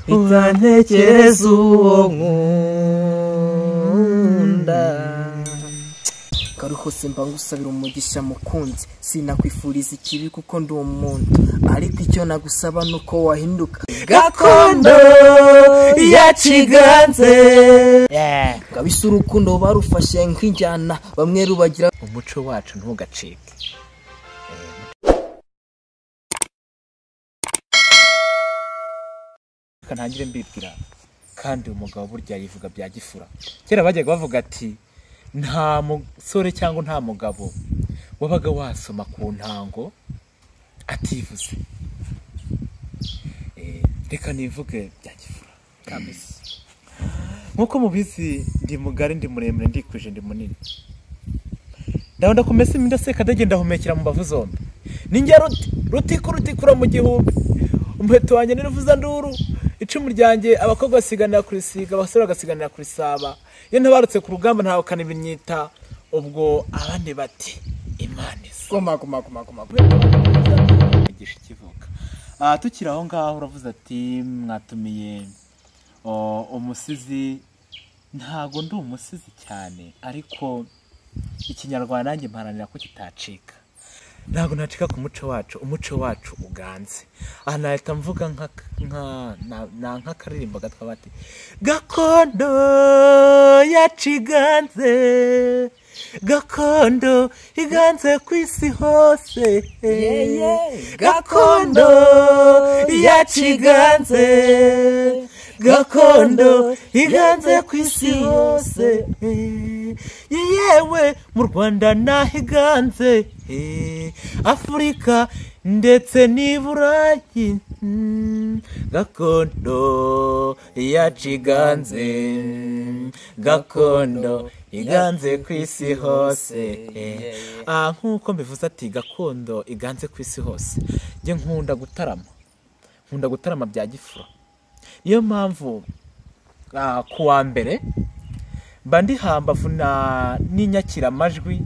Utantekereza uwo nkunda. Karuho simba ngusabira umugisha mukunzi, sinakwifuriza ikibi kuko ndi umuntu, ariko icyo nagusaba nuko wahinduka. Gakondo yaciganze kabisa, urukundo barufashe nk'injyana, bamwe rubagira. Umuco wacu ntugacike. Reka ntangire mbibwira, kandi umugabo burya yivuga bya gifura. Kera bajyaga bavuga ati nta musore cyangwa nta mugabo wabaga wasoma ku ntango ativuze. Reka nivuge bya gifura kabisa. Nkuko mubizi ndi mugari, ndi muremure, ndikwije, ndi munini. Ndabona kumesa ndaseka ndagenda humekera mu mbavu zombi. Ninjya ruti rutikurura mu gihumbi. Umuheto wanjye niruvuza nduru, icumu ryanjye abakobwa basiganira kurisiga, abasore bagasiganira kurisaba. Iyo ntabarutse ku rugamba ntahukana ibinyita, ubwo abandi bati Imana isa. Goma goma goma goma. Igisha kivuka. Tukiri aho ngaho uravuze ati mwatumiye umusizi. Ntago ndi umusizi cyane, ariko ikinyarwanda nanjye mparanira ko kitacika. Ntabwo nacika ku muco wacu, umuco wacu uganze. Aha nahita mvuga nk'akaririmbo gatwa bati gakondo yaciganze, gakondo iganze ku isi hose, gakondo yaciganze, gakondo iganze ku isi hose, yewe mu Rwanda nahiganze, Afurika ndetse n'i Burayi, gakondo yaciganze, gakondo iganze ku isi hose. Nk'uko mbivuze ati gakondo iganze ku isi hose, njye nkunda gutarama, nkunda gutarama bya gifura. Niyo mpamvu ku wa mbere mba ndi hambavu n'inyakiramajwi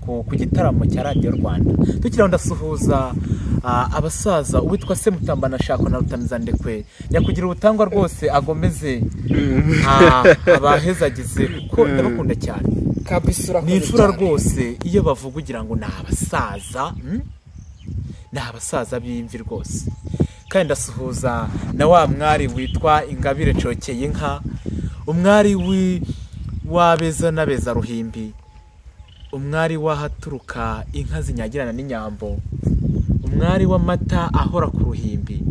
ku gitaramo cya Radiyo Rwanda. Tukiraho ndasuhuza abasaza, uwitwa Semutamba na Shako na Rutamizandekwe, nyakugira ubutangwa rwose agomeze abahezagize, kuko ndabakunda cyane kabisa. Ni imfura rwose, iyo bavuga ugira ngo ni abasaza, ni abasaza b'imvi rwose. Kandi ndasuhuza na wa mwari witwa Ingabire Ncokeye inka, umwari w'abeza n'abeza ruhimbi, umwari w'ahaturuka inka zinyagirana n'inyambo, umwari w'amata ahora ku ruhimbi,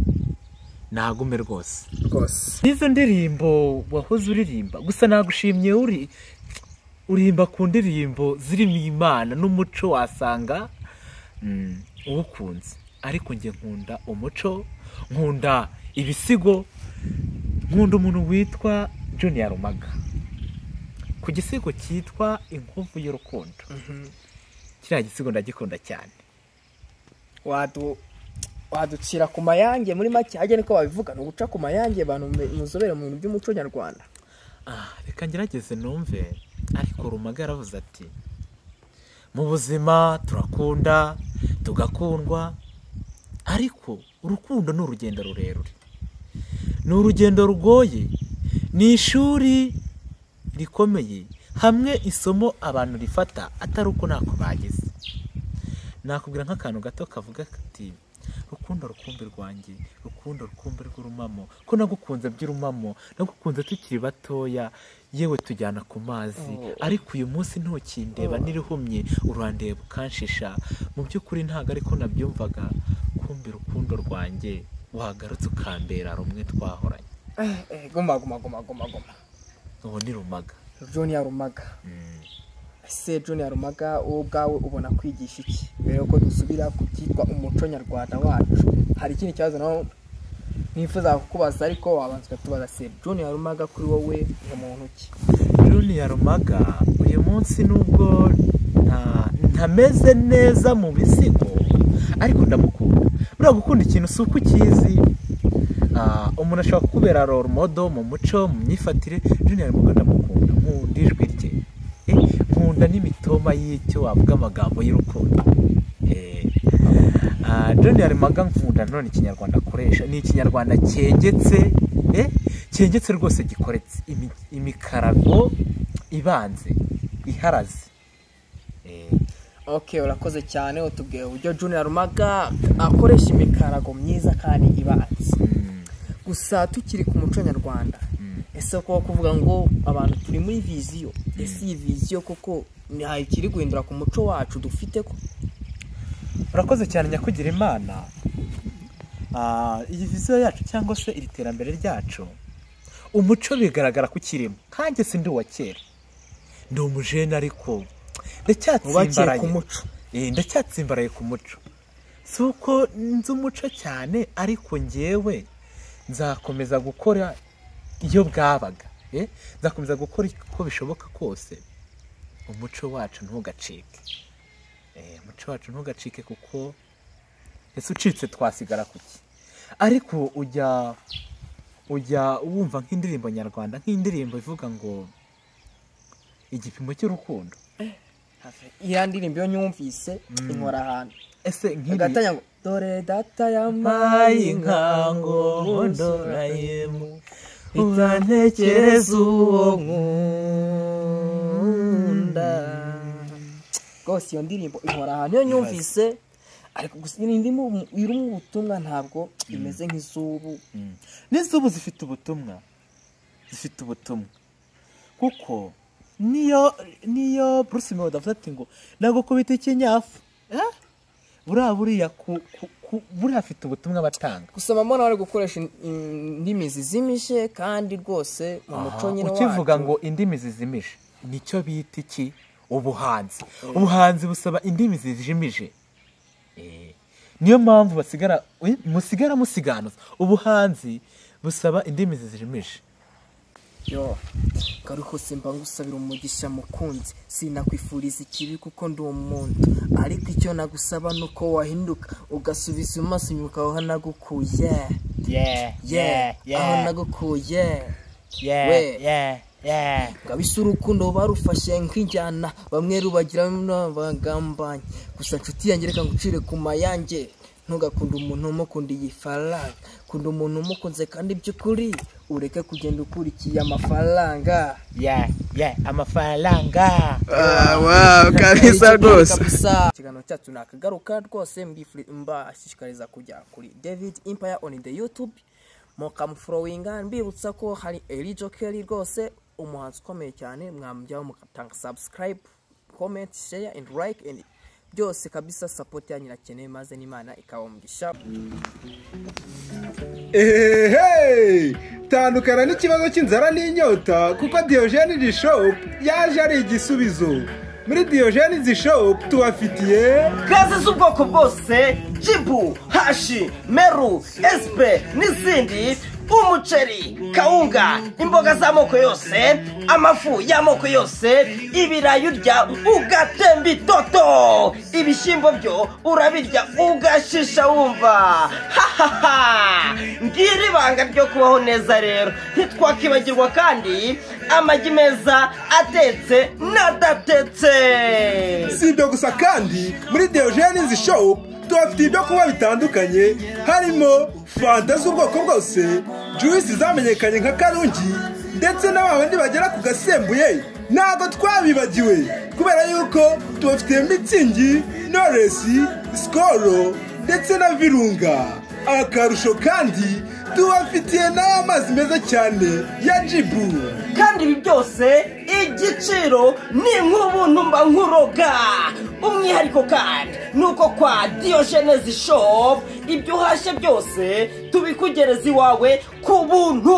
nagume rwose rwose. Nizo ndirimbo wahoze uririmba gusa, nagushimye uririmba ku ndirimbo zirimo Imana n'umuco, wasanga uwukunze. Ariko njye nkunda umuco, nkunda ibisigo, nkunda umuntu witwa Junior Rumaga ku gisigo cyitwa Inkovu y'Urukundo. Kiriya gisigo ndagikunda cyane. Waducira ku mayange muri make, hajya niko babivuga, ni uguca ku mayange abantu muzobere mu bintu by'umuco nyarwanda. Reka ngerageze numve. Ariko Rumaga yaravuze ati mu buzima turakunda tugakundwa, ariko urukundo ni urugendo rurerure, ni urugendo rugoye, ni ishuri rikomeye, hamwe isomo abantu rifata atari uko ntako bagize. Nakubwira nk'akantu gato kavuga kati rukundo rukumbi rwanjye, rukundo rukumbi rw'urumamo, ko nagukunze by'urumamo, nagukunze tukiri batoya, yewe tujyana ku mazi, ariko uyu munsi ntukindeba n'irihumye, urandeba ukanshisha. Mu by'ukuri ntago ariko nabyumvaga, kumbi rukundo rwanjye wagarutse ukambera rumwe twahoranye. Goma goma goma goma goma. Ubu ni Rumaga, Junior Rumaga. Ese Junior Rumaga, wowe ubwawe ubona kwigisha iki mbere yuko dusubira ku cyitwa umuco nyarwanda wacu? Hari ikindi kibazo naho nifuza kukubaza, ariko wabanza ukatubaza. Se Junior Rumaga kuri wowe ni muntu ki? Junior Rumaga uyu munsi nubwo ntameze neza mu bisigo, ariko ndamukunda. Buriya gukunda ikintu si uko ukizi, umuntu ashobora kukubera role model mu muco, mu myifatire. Junior Rumaga ndamukunda, nkunda ijwi rye, nkunda n'imitoma y'icyo wavuga amagambo y'urukundo. Junior Rumaga nkunda none ikinyarwanda akoresha ni ikinyarwanda cyengetse, cyengetse rwose, gikoretse imikarago ibanze iharaze. Okay, urakoze cyane, utubwiye uburyo Junior Rumaga akoresha imikarago myiza kandi ibanze. Gusa tukiri ku muco nyarwanda, ese ko kuvuga ngo abantu turi muri vision, ese iyi vision koko nta ikiri guhindura ku muco wacu dufite ko? Urakoze cyane nyakugira Imana. Iyi vision yacu cyangwa se iri terambere ryacu, umuco bigaragara ko ukirimo. Nkanjye si ndi uwa kera, ndi umujene, ariko ndacyatsimbaraye ku muco. Ndacyatsimbaraye ku muco. Si uko nzi umuco cyane, ariko ngewe nzakomeza gukora iyo bwabaga, nzakomeza gukora uko bishoboka kose umuco wacu ntugacike. Umuco wacu ntugacike, kuko ese ucitse twasigara kuki? Ariko ujya wumva nk'indirimbo nyarwanda, nk'indirimbo ivuga ngo igipimo cy'urukundo. Iya ndirimbo iyo nyumvise inkora ahantu. Ese nk'iri agatanya ngo dore data yampaye inka ngo ndorayemo, urantekereza uwo nkunda. Rwose iyo ndirimbo inkora ahantu iyo nyumvise, ariko gusa irimo ubutumwa, ntabwo imeze nk'izubu. N'izubu zifite ubutumwa, zifite ubutumwa, kuko niyo Bruce Melody avuze ati ngo nagukubita ikinyafu, buriya buriya afite ubutumwa batanga. Gusa mama bari gukoresha indimi zizimije, kandi rwose mu muco nyine wacu ukivuga ngo indimi zizimije nicyo bita iki? Ubuhanzi. Ubuhanzi busaba indimi zizimije. Niyo mpamvu basigara musigara musiganuza. Ubuhanzi busaba indimi zizimije. Yo, garuko simba ngusabira umugisha mukunzi, sinakwifuriza ikibi kuko ndi umuntu, ariko icyo nagusaba nuko wahinduka ugasubiza amaso inyuma aho nagukuye. Aho nagukuye. Kabisa urukundo barufashe nk'injyana, bamwe rubagira n'abagambanye. Gusa nshuti yanjye reka ngucire ku mayange, ntugakunda umuntu umukunda iyi faranga, kunda umuntu umukunze kandi by'ukuri, ureke kugenda ukurikiye amafaranga. Amafaranga. Wow, kabisa rwose. Ikiganiro cyacu nakagaruka rwose, mbashishikariza kujya kuri David Empire on the YouTube mukamufollowinga. Mbibutsa ko hari Elijo Kelly rwose, umuhanzi ukomeye cyane, mwamujyaho mugatanga subscribe, comment, share and like and byose kabisa. Support yanyu irakenewe, maze n'Imana ikabamugisha. Ehehe, tandukana n'ikibazo cy'inzara n'inyota, kuko Diogenes Shop yaje ari igisubizo. Muri Diogenes Shop tubafitiye gaze z'ubwoko bwose, jibu, hashi, meru, espe n'izindi, umuceri, kawunga, imboga z'amoko yose, amafu y'amoko yose, ibirayi urya ugatemba itoto, ibishyimbo byo urabirya ugashisha wumva. Hahaha, ngira ibanga ryo kubaho neza rero. Ntitwakibagirwa kandi amagi meza atetse n'adatetse. Si ibyo gusa kandi, muri Diogenes Shop tubafitiye ibyo kunywa bitandukanye, harimo fanta z'ubwoko bwose, juice zamenyekanye nka Karungi, ndetse n'abandi bagera ku gasembuye. Ntabwo twabibagiwe, kubera yuko tubafitiye Mützig, Knowless, Skol ndetse na Virunga. Akarusho kandi tubafitiye n'amazi meza cyane ya Jibu. Kandi ibi byose igiciro ni nk'ubuntu mba nkuroga. Umwihariko kandi nuko kwa Diogenes Shop ibyo uhashye byose tubikugereza iwawe ku buntu.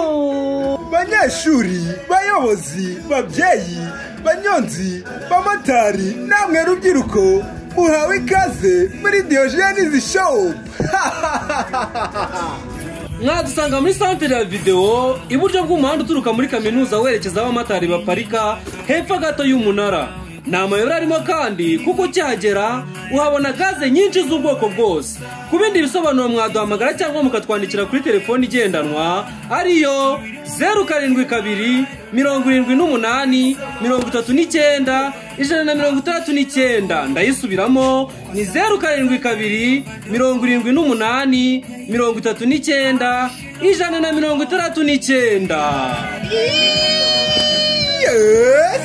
Banyeshuri, bayobozi, babyeyi, banyonzi, bamotari namwe rubyiruko, muhawe ikaze muri Diogenes Shop. Mwadusanga muri santere ya videwo, iburyo bw'umuhanda uturuka muri kaminuza werekeza aho abamotari baparika, hepfo gato y'umunara. Ni amayobera arimo kandi kuko ukihagera uhabona gaze nyinshi z'ubwoko bwose. Ku bindi bisobanuro mwaduhamagara cyangwa mukatwandikira kuri telefoni igendanwa ariyo 072 78 39 169. Ndayisubiramo ni 072 78 39 169. Yes.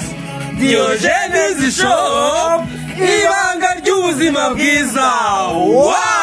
Diogenes Shop, ibanga ry'ubuzima bwiza. Wow!